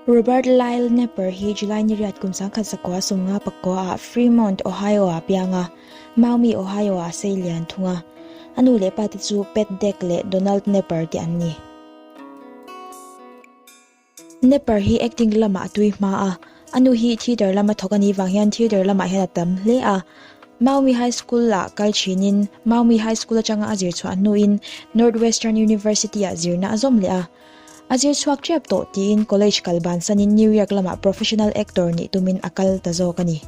Robert Lyle Knepper hi July ni riat kum 1959 ah Fremont, Ohio ah a piang a, Maumee, Ohio ah a sei lian thung a. A nu leh pa te chu Pat Deck leh Donald Knepper te an ni. Knepper hi acting lamah a tui hma a, a nu hi theatre lama thawk a nih vang hian theatre lamah hian a tam hle a. Maumee High School ah kal thinin Maumee High School atanga a zir chhuah hnuin Northwestern University ah zirna a zawm leh a. A zir chhuak tep tawh tiin college kal bansanin New York lamah professional actor nih tumin a kal ta zawk a ni.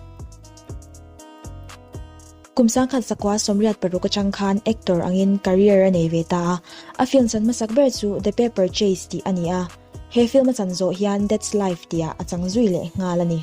Kum 1986 atang khan actor angin career a nei ve ta a, a film chan hmasak ber chu The Paper Chase tih a ni a, he film a chan zawh hian That's Life tihah a chang zui leh nghal a ni.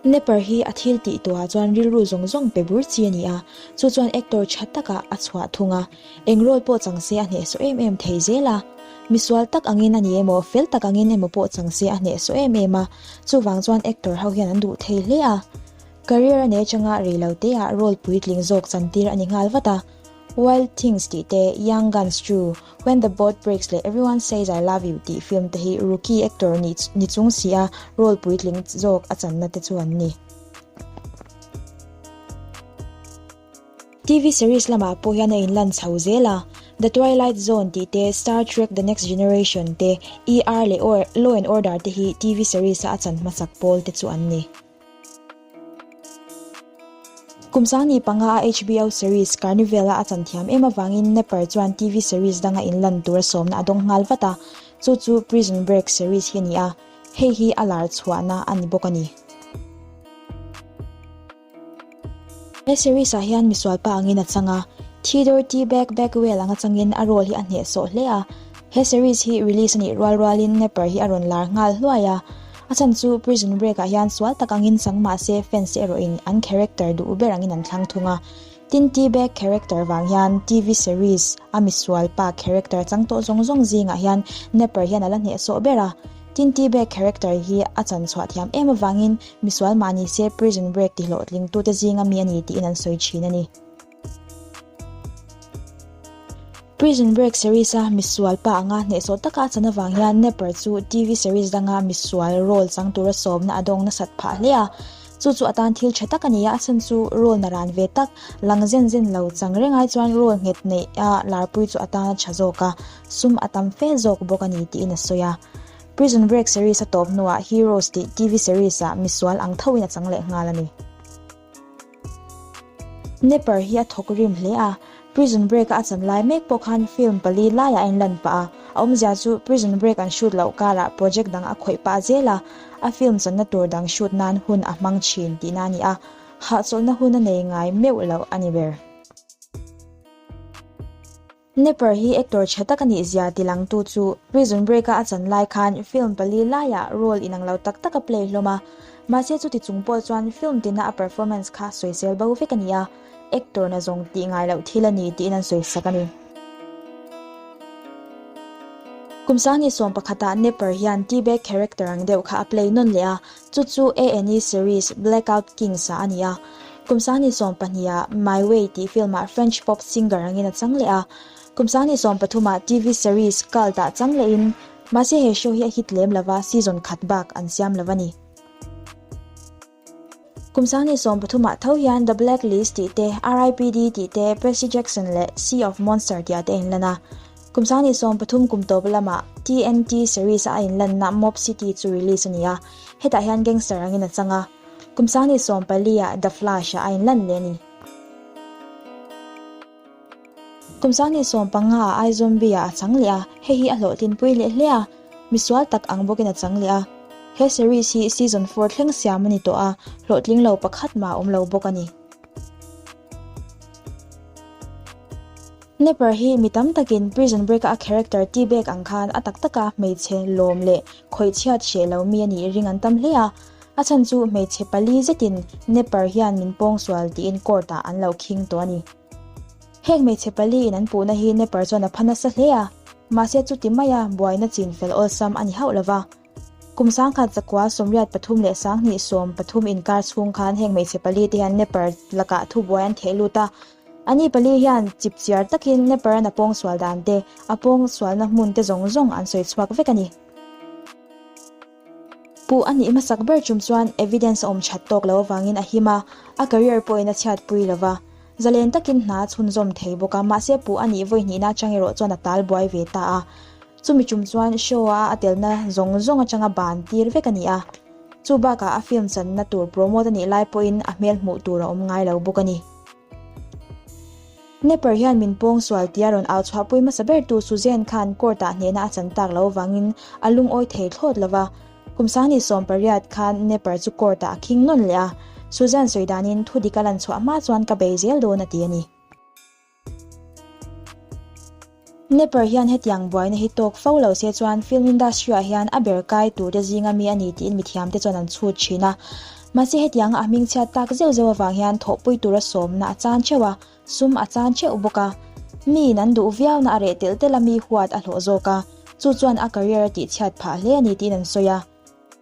Knepper hi a thil tih tuah chuan rilru zawng zawng pe bur chi a ni a, chu chuan actor tha takah a chhuah thung a, eng role pawh chang se a hnehsawh em em thei zel a. Misual tak angin a ni emaw, fel tak angin emaw pawh chang se a hnehsawh em em a, chuvang chuan actor ho hian an duh thei hle a. Career a nei atanga rei lo te ah role puitling zawk chantir a ni nghal vat a. Wild Things tih te, Young Guns 2, When the Boat Breaks leh Everyone Says I Love You tih film te hi rookie actor ni ni chung si a role puitling zawk a channa te chu an ni. TV series lamah pawh hian a inlan chho zel a, The Twilight Zone tih te, Star Trek The Next Generation te, ER leh Law and Order te hi TV series a a chan hmasak pawl te chu an ni. Kum 2005 a HBO series Carnival-a a chan thiam em avangin Knepper chuan TV series danga inlan tura sawmna a dawng nghal vat a, chu chu Prison Break series hi a ni a, hei hi a lar chhuahna a ni bawk a ni. He series-ah hian misual pa angin a chang a, Theodore T. Beck Bagwell anga changin a role hi a hnehsawh hle a. He series hi release a nih rual rualin Knepper hi a rawn lar nghal hluai a. A chhan chu Prison Break ah hian sual tak angin chang mah se fans te erawh in an character duh ber angin an thlang thung a. Tin T-Bag character vang hian TV series a misual pa character chang tawh zawng zawng zingah hian Knepper hian a la hnehsawh ber a. Tin T-Bag character hi a chan chhuah thiam em avangin misual mah ni se Prison Break ti hlawhtling tute zinga mi a ni tiin an sawi thin a ni. Prison Break series a misual pa anga hnehsawh taka a chan avang hian Knepper chu TV series danga misual role chang tura sawmna a dawng nasat phah hle a. Chu chu atan thil tha tak a ni a, a chhan chu role na ran ve tak, lang zen zen lo chang reng ai chuan role nghet neih a larpui chu atan a tha zawk a, sum a tam fe zawk bawk a ni tiin a sawi a. Prison Break series a tawp hnuah Heroes tih TV series ah misual ang thoin a chang leh nghal a ni. Knepper hi a thawk rim hle a, Prison Break a a chan lai mek pawh khan film pali laiah a inlan pah a, a awmzia chu Prison Break an shoot loh karah project dang a khawih pah zel a, a film channa tur dang shoot nan hun a hmang thin tihna a ni a, hahchawlhna hun a nei ngai meuh loh a ni ber. Knepper hi actor tha tak a nih zia tilangtu chu Prison Break-a a chan lai khan film pali laiah role inang lo tak tak a play hlawm a, mahse chuti chung pawh chuan film tina a performance kha sawisel bo vek a ni a, actor na zawng tih ngai loh thil a ni tiin an sawisak a ni. Kum 2011 ah Knepper hian T-Bag character ang deuh kha a play nawn leh a, chu chu A&E series Blackout Kings ah a ni a. Kum 2020 ah My Way tih film ah French pop singer angin a chang leh a. Kum 2023 ah TV series Cult ah chang lehin, mahse he show hi a hit lem lova season khat bak an siam lo a ni. Kum 2023 ah tho hian The Blacklist tih te, RIPD tih te, Percy Jackson leh Sea of Monster tih ah te a inlan a. Kum 2023 kum tawp lamah TNT series a a inlanna Mob City chu release a ni a, hetah hian gangster angin a chang a. Kum 2014 ah The Flash ah a inlan leh a ni. Kum 2015 ah iZombie ah a chang leh a, hei hi a hlawhtlinpui leh hle a, misual tak ang bawkin a chang leh a. He series hi season 4 thleng siam a ni tawh a, hlawhtling lo pakhat mah a awm lo bawk a ni. Knepper hi mi tam takin Prison Break a a character T-Bag ang khan a tak taka hmeichhe lawm leh khawihchhiat hreh lo mi a nih ring an tam hle a, A chhan chu hmeichhe pali zetin Knepper hian min pawngsual tiin court ah an lo khing tawh a ni. Heng hmeichhe pali in an puhna hi Knepper chuan a pha nasa hle a, mahse chuti maia buaina chin fel awlsam a ni hauh lova. Kum 1983 le 2013 inkar chhung khan heng hmeichhe pali te hian Knepper lakah thubuai an theh lut a. Ani pali hian chipchiar takin Knapper-a'n a pawngsual dan te, a pawngsualna hmun te zawng zawng an sawi chhuak vek a ni. Puh a nih hmasak ber tum chuan evidence a awm that tawk lo avangin a him a, a career pawhin a chhiatpui lo va. Zalen takin hna a chhunzawm thei bawk a, mahse puh a nih vawi hnihna atang erawh chuan a tal buai ve ta a. Chumi tum chuan show-a a telna zawng zawng atanga ban tir vek a ni a. Chu bakah a film channa tur promote a nih lai pawhin a hmel hmuh tur a awm ngai lo bawk a ni. Knapper hian min pawng sual tia rawn au chhuahpui hmasa bertu Suzanne khan court-ah hnehna a chan tak loh avangin a lungawi thei thlawt lo va. Kum 28 khan Knapper chu court-ah a khing nawn leh a, Suzanne sawi danin thu dik a lan chhuah hma chuan ka bei zel dawn a ti a ni. Knapper hian hetiang buaina hi tawk fo lo se chuan film industry-ah hian a ber kai turte zinga mi a ni tiin mithiamte chuan an chhut thin a. Mahse hetianga a hmingchhiat tak zeuh zeuh avang hian thawhpui tura sawmna a chan theuh a, sum a chan theuh bawk a. Miin an duh viauna a reh telh telh a mi huat a hlawh zawk a, chu chuan a career a tihchhiat phah hle a ni tiin an sawi a.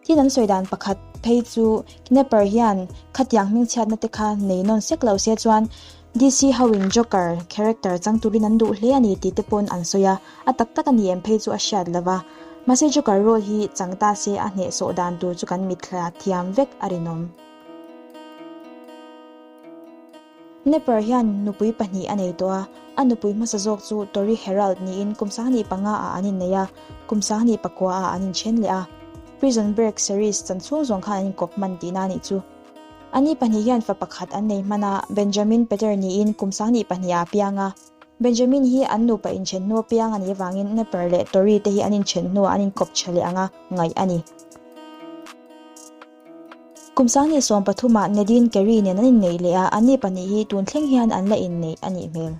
Tin an sawi dan pakhat phei chu Knapper hian khatiang hmingchhiatna te kha nei nawn sek lo se chuan DC ho in Joker character chang turin an duh hle a ni tih te pawn an sawi a, a tak tak a ni em phei chu a hriat lo va. Mahse Joker role hi chang ta se a hnehsawh dan tur chu kan mitthla thiam vek a rinawm. Knapper hian nupui pahnih a nei tawh a, a nupui hmasa zawk chu Tori Herald niin kum 25 ah an innei a, kum 29 ah an inthen leh a. Prison Break series chan chhung zawng khan an inkawp hman tihna a nih chu. Ani pahnih hian fa pakhat an nei hman a, Benjamin Peter niin kum 22 ah a piang a. Benjamin hi an nupa inthen hnu a piang a nih avangin Knapper leh Tori te hi an inthen hnuah an inkawp tha leh anga ngaih a ni. Kum 2013 ah Nadine Carey nen an inneih leh a, anni pahnih hi tun thleng hian an la inneih a nih hmel.